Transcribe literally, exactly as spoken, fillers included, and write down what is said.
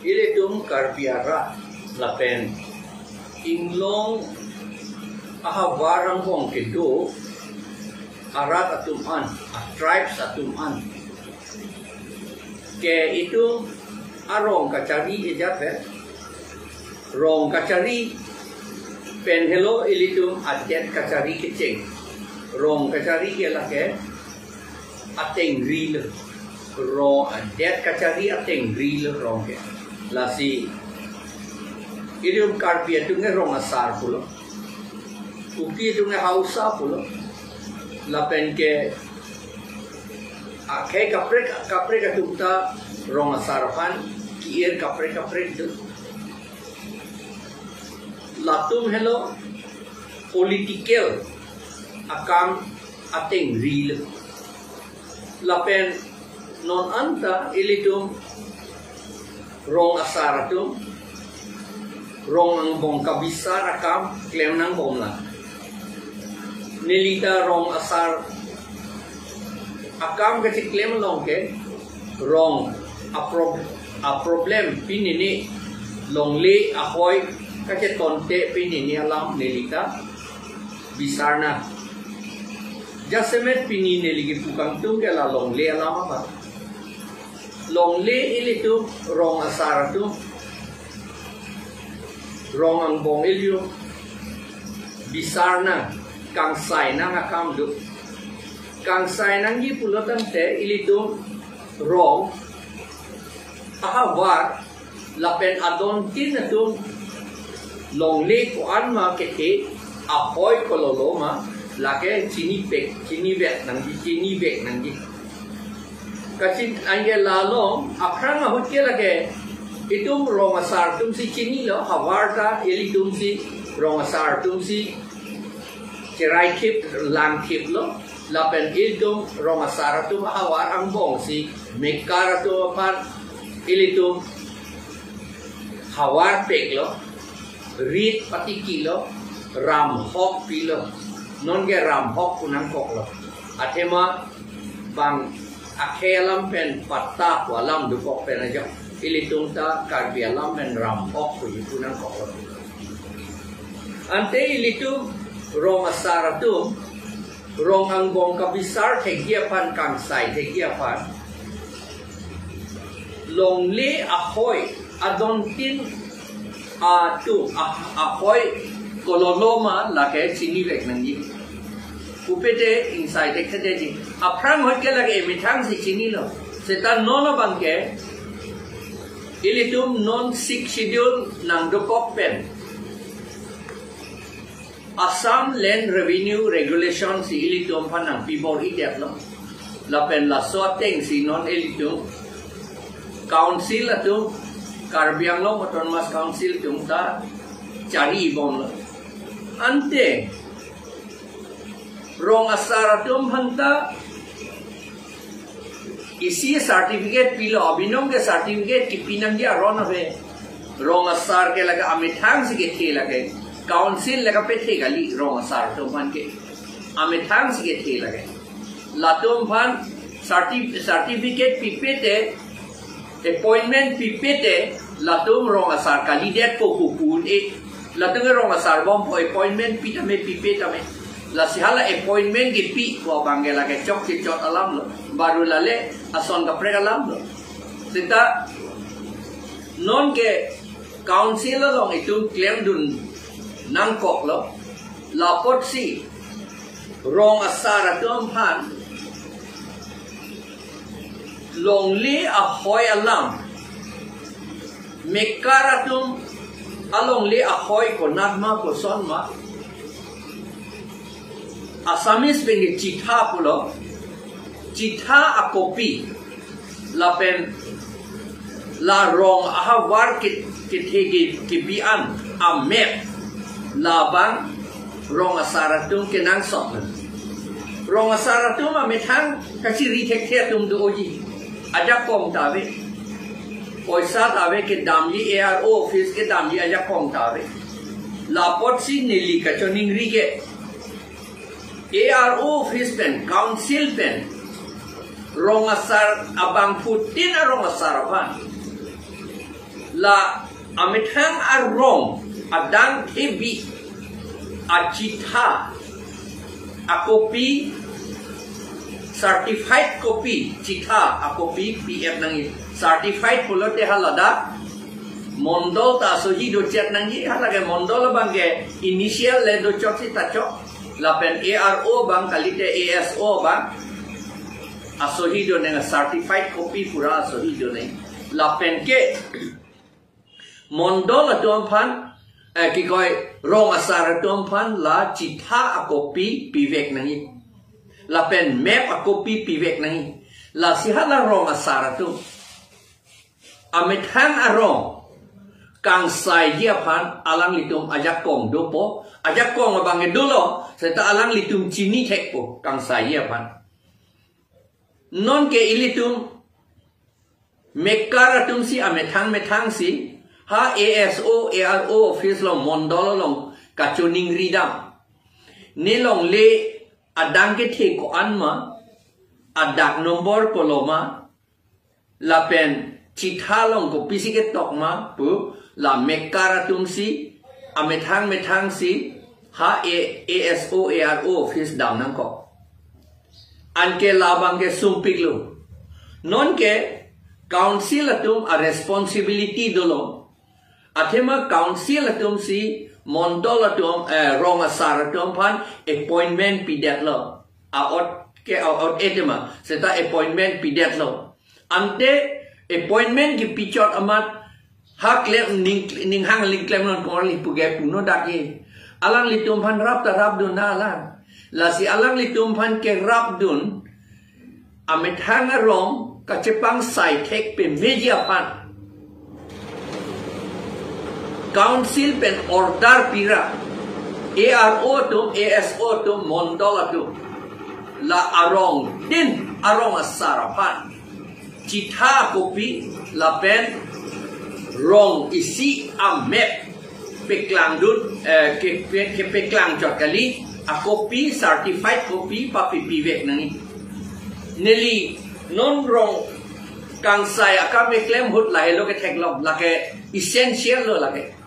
Ilitum Karbi arat lapen inglong ahavar angbong kedo arat atum an, a tribes atum an ke itum arong kachari ejat pen, rong kachari pen helo ilitum adet kachari kecheng. Rong kachari ke lake atengri lo. Rong, adet kachari atengri lo rong ke. Lasi ilitum Karbi atum ke rong asar pulo, Kuki atum ke Hausa pulo, lapen ke akhei kaprek kaprek atum ta rong asar aphan ki-ir kaprek kaprek do. Latum helo political akam atengri lo. Lapen non anta ilitum rong asar atum rong angbong kabisar akam klem nangbomlang. Nelita rong asar akam kacheklem along ke rong apro-, aproblem pini ni longle ahoi kachetonte pini ni alam nelita bisarna. Jasemet pini neli kipu kangtung ke la longle alam apa. Longle ilitum rong asar atum, rong angbong ilitum bisarna, kangsai nang akam do. Kangsai nangji pulo tangte ilitum rong ahavar lapen adontin atum longle ko-an ma kethe, ahoi kololo ma, lake chinipek, chinivek nangji, chinivek nangji. Kachin anke la along aphrang ahut ke lake itum rong asar atum si chinilo, havar ta ilitum si rong asar atum si cherai khip, lang khip lo. Lapen ilitum rong asar atum ahavar angbong si Mekar atum aphan ilitum havar pek lo, rit patiki lo, ram hok pi lo. Non ke ram hok pu nangkok lo. Athema bang akhei alam pen patta pu alam dokok pen ajok ilitum ta Karbi alam pen ram hok pu ipu nangkok lo. Ante ilitum rong asar atum rong angbong kabisar thekji aphan, kangsai thekji aphan longle ahoi adontin atum ah-, ahoi kololo ma lake chinivek nangji. Pupe te ingsai thekthedetji. Aphrang ahut ke lake emethang si chinilo. Seta non abang ke ilitum non Sixth Schedule nangdokok pen Assam Land Revenue Regulation si ilitum aphan nangpi bor-idetlo. Lapen laso ateng si non ilitum Council atum, Karbi Anglong Autonomous Council atum ta chari bomlo. Ante rong asar atum aphan ta isi certificate pilo, abinong ke certificate kipi nangji aron ave. Rong asar ke lake amethang si kethe lake. Council lake pethe kali rong asar atum aphan ke. Amethang si kethe lake. Latum aphan certi-, certificate pipe te, appointment pipe te, latum rong asar kalidet ko kupun e. Latum ke rong asar bompo, appointment pi tame, pipe tame. Lasi hala appointment kipi ko abang ke lake chokche chot alam lo. Baru lale ason kaprek alam lo. Seta non ke Council along itum klemdun nangkok lo. Lapotsi rong asar atum aphan longle ahoi alam, Mekar atum alongle ahoi konat ma, koson ma, Assamese pen ke chitha pulo, chitha a copy, lapen la rong ahavar ke, kethe ke, kebi an a map labang rong asar atum kenangsot. Rong asar atum amethang kachiri thekthe atum do-oji. Ajakong ta ave. Poisa ta ave, kedamji A R O office kedamji ajakong ta ave. Lapotsi neli kachoningri ke A R O office pen, council pen, rong asar abangphutin arong asar aphan La amethang arong adang thebi achitha a-copy, certified copy, chitha a-copy P F nangji. Certified pulote haladak mondol ta asohi dochet nangji, halake mondol abangke initial le dochot si ta chok. Lapen A R O abang kalite A S O abang asohi do nang, certified copy pura asohi do nang. Lapen ke mondol atum aphan, eh, kikoi rong asar atum aphan la chitha a-copy pivek nangji. Lapen map a-copy pivek nangji. Lasi hala rong asar atum amethang arong kangsaiji aphan alanglitum ajakong dopo. Ajakong abangke dolo, seta alanglitum chini thekpo kangsaiji aphan. Nonke ilitum mekar atum si amethang methang si ha A S O, A R O office along, mondol along kachiningri dam. Ne longle adang kethe ko-an ma, adak nombor kolo ma, lapen chitha along kopisi ketok ma pu la mekar atum si amethang methang si ha A-, A S O, A R O office dam nangkok. Anke labangke sumpiklo. Nonke council atum a-responsibility dolo. Athema council atum si mondol atum, eh, rong asar atum aphan appointment pidetlo. A-ot ke a-ot etema. Seta appointment pidetlo. Ante appointment kipichot amat ha klem ning, ninghang ling klemlon kongli puge puno dak ye. Alanglitum aphan rap ta rapdun na alang. Lasi alanglitum aphan kerapdun amethang arong kachepangsai thek pemeji aphan council pen order pira, A R O atum, A S O atum, mondol atum, la arong din arong asar aphan chitha a-copy lapen rong isi a-map peklangdun, eh, ke, ke, kepeklang chot kali, a-copy, certified copy papipivek nangji. Neli non rong kangsai akam keklem ahut lahelo ketheklong, lake essential lo lake.